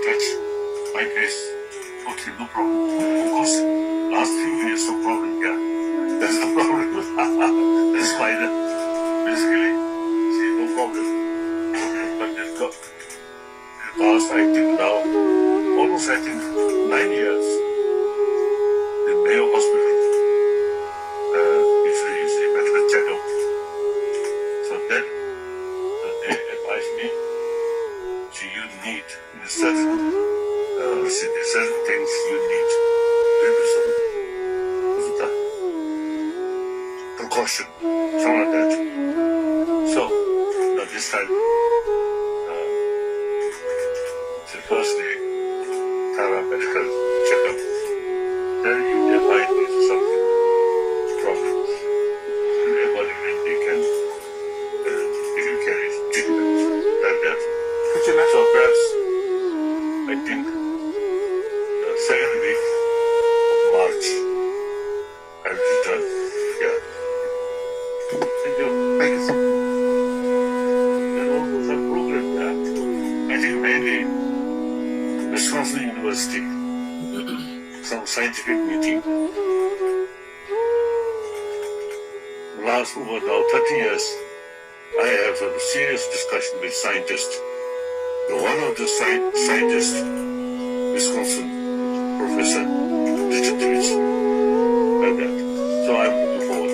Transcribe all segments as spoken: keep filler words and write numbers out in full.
Touch my face. Okay, no problem. Of course, last few days, no problem. Yeah, that's the problem. That's minor. Basically, see, no problem. But it's got, it passed, I think, now almost, I think, nine years in Mayo Hospital. Uh, it's a, it's a medical checkup. So then, uh, they advised me, "See, you need certain, uh, see, there's certain things you need to do some, what's that? Precaution, something like that." So, now this time, uh, the first day, thorough medical checkup. Then you define me something, problems. And accordingly, they can, uh, they can carry treatment like that. So perhaps, I think, the second week of March, I will return. Yeah. Thank you. Thank you, sir. There's also some program, yeah. I think mainly Wisconsin University, some scientific meeting. Last over now thirty years, I have a serious discussion with scientists. The one of the sci- scientists, Wisconsin professor Richard Davis, like that. So I'm looking forward.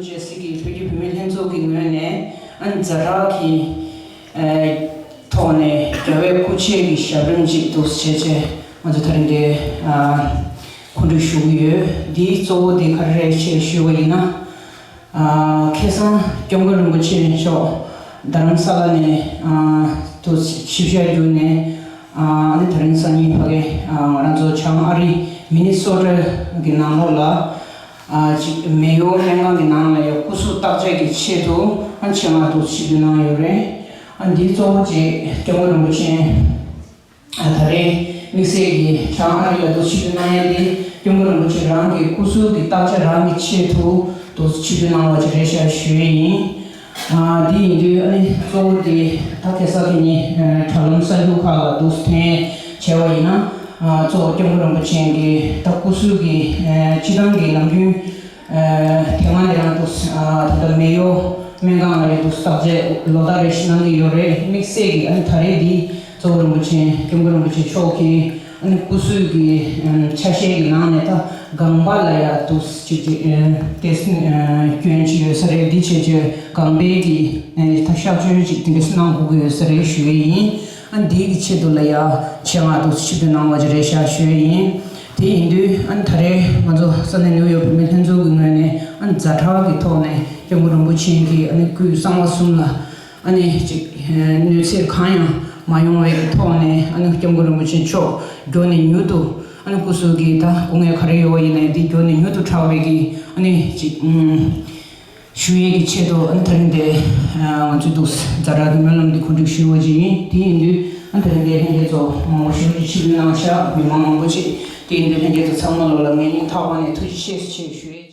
རྒྱལ་སྲིད་ཀྱི་བོད་ཀྱི་བུད་མེད་ལྷན་ཚོགས་ཀྱི་ངོས་ནས་ཨ་ཛ་དྲག་གི་ཨ་ཐོག་ནས་རྒྱལ་བའི་སྐུ་ཕྱྭའི་གི་ཞབས་རིམ་ཅིག་ཏུ་བྱས་བྱས་ང་ཚོ་ད་རིང་འདིར་ཨ་གོ་སྒྲིག་ཞུ་གི་ཡོད། འདིའི་གཙོ་བོ་དེ་ག་རེ་རེད་ཅེས་ཞུས་པ་ཡིན་ན། ཨ་ཁ་སང་སྐྱབས་མགོན་རིན་པོ་ཆེ་མཆོག་རྡ་རམ་ས་ལ་ནས་ཨ་དུ་ཆིབས་ཞལ་བསྒྱུར་ནས་ཨ་ནི་ད་རིང་སང་ཉིན་ཕ་གི་ཨ་ང་རང་ཚོ་བྱང་ཨ་རི་མི་ནི་སོ་ཊ་གི་ནང་ལོགས་ལ། ཨ་ཅིག་མེ་ཡོ་སྨན་ཁང་གི་ནང་ལ་ཡང་སྐུ་གཟུགས་བརྟག་དཔྱད་ཀྱི་ཆེད་དུ་ཨ་ཆེད་མངགས་འདུག་ཆིབས་བསྒྱུར་གནང་ཡོད་རེད། ཨ་འདིའི་གཙོ་བོ་ཅིག་སྐྱབས་མགོན་རིན་པོ་ཆེ་ཨ་ད་རེས་དམིགས་བསལ་གྱིས་བྱང་ཨ་རི་ལ་འདུག་ཆིབས་བསྒྱུར་གནང་ཡ་དེ་སྐྱབས་མགོན་རིན་པོ་ཆེ་རང་གི་སྐུ་གཟུགས་ཀྱི་བརྟག་དཔྱད་རང་གི་ཆེད་དུ་འདུག་ཆིབས་བསྒྱུར་གནང་བ་ཅིག་རེད་ཤག་ཞུ་ཡས་ཡིན། ཨ་འདི་ཡིན་དུས་ཨ་ནི་གཙོ་བོ་དེ་ད་ཁ་སང་དེ་ཉིན་ཨ་དྲ་ལམ་གསར་འགྱུར་ཁག་ལ་འདུག་ཐོན་བྱས་པ་ཡིན་ན། ཨ་གཙོ་བོ་སྐྱབས་མགོན་རིན་པོ་ཆེ་གི་ད་སྐུ་གཟུགས་ཀྱི་ཨ་སྤྱི་བཏང་གི་ནམ་རྒྱུན་ཨ་དེ་སྔ་ནས་རང་འདུག་ཨ་ད་ལྟ་མེ་ཡོ་སྨན་ཁང་ལ་ཡང་འདུག་བརྟག་དཔྱད་ལོ་ལྟར་རེ་བཞིན་གནང་གི་ཡོད་རེད། དམིགས་བསལ་གྱི་ཨ་ནི་ད་རེས་འདི་གཙོ་བོ་རིན་པོ་ཆེ་སྐྱབས་མགོན་རིན་པོ་ཆེ་མཆོག་གི་ཨ་ནི་སྐུ་གཟུགས་ཀྱི་ཨ་ཆ་ཤས་ཀྱི་ནང་ནས་ད་ལྒང་པ་ལ་ཡང་འདུག་ཅིག་ཅིག་ཨ་ཏོག་ཙམ་ཨ་སྐྱོན་ཅིག་ཡོད་ས་རེད། འདི་བྱས་བྱས་ལྒང་པའི་གི་ཨ་ད་གཤག་བཅོས་ཅིག་དེ་འདྲ་གནང་དགོས་ཀྱི་ཡོད་ས་རེད་ཞུ་ཡས་ཡིན། ཨ་འདི་གི་ཆེད་དུ་ལ་ཡ་ཆེད་མངགས་འདུག་ཆིབས་བསྒྱུར་གནང་བ་ཅིག་རེད་ཤག་ཞུ་ཡས་ཡིན། དེ་ཡིན་དུས་ཨ་ད་རེས་ང་ཚོ་ས་གནས་ནིའུ་ཡོག་བུད་མེད་ལྷན་ཚོགས་ཀྱི་ངོས་ནས་ཨ་ཛ་དྲག་གི་ཐོག་ནས་སྐྱབས་མགོན་རིན་པོ་ཆེ་གི་ཨ་ནི་སྐུའི་གསང་བ་གསུམ་ལ་ཨ་ནི་ཅིག་གནོད་འཚེ་གང་ཡང་མ་ཡོང་བའི་གི་ཐོག་ནས་ཨ་ནི་སྐྱབས་མགོན་རིན་པོ་ཆེ་མཆོག་མགྱོགས་ནས་མྱུར་དུ་ཨ་ནི་སྐུ་གཟུགས་ཀྱི་ད་སྐུ་ངལ་ག་རེ་ཡོད་པ་ཡིན་ནའི་འདི་མགྱོགས་ནས་མྱུར་དུ་དྲག་པའི་གི་ཨ་ནི་ཅིག་ཞུ་ཡས་ཀྱི་ཆེད་དུ་ཨ་ནི་ད་རིང་འདི་ང་ཚོས་འདུག་ཛ་དྲག་གི་སྨོན་ལམ་འདི་གོ་སྒྲིག་ཞུ་བ་ཅིག་ཡིན། དེ་ཡིན་དུས་ཨ་ནི་ད་རིང་འདི་ལྷན་རྒྱས་ཚོ་མང་པོ་ཞེ་པོ་ཅིག་ཆིབས་བསྒྱུར་གནང་ཤག་མི་མང་མང་པོ་ཅིག་དེ་ཡིན་དུས་ལྷན་རྒྱས་ཚོ་ཚང་མ་ལོ་ལ་ངའི་སྙིང་ཐག་པ་ནས་ཐུགས་རྗེ་ཆེ་ཞེས་ཞུ་ཡས།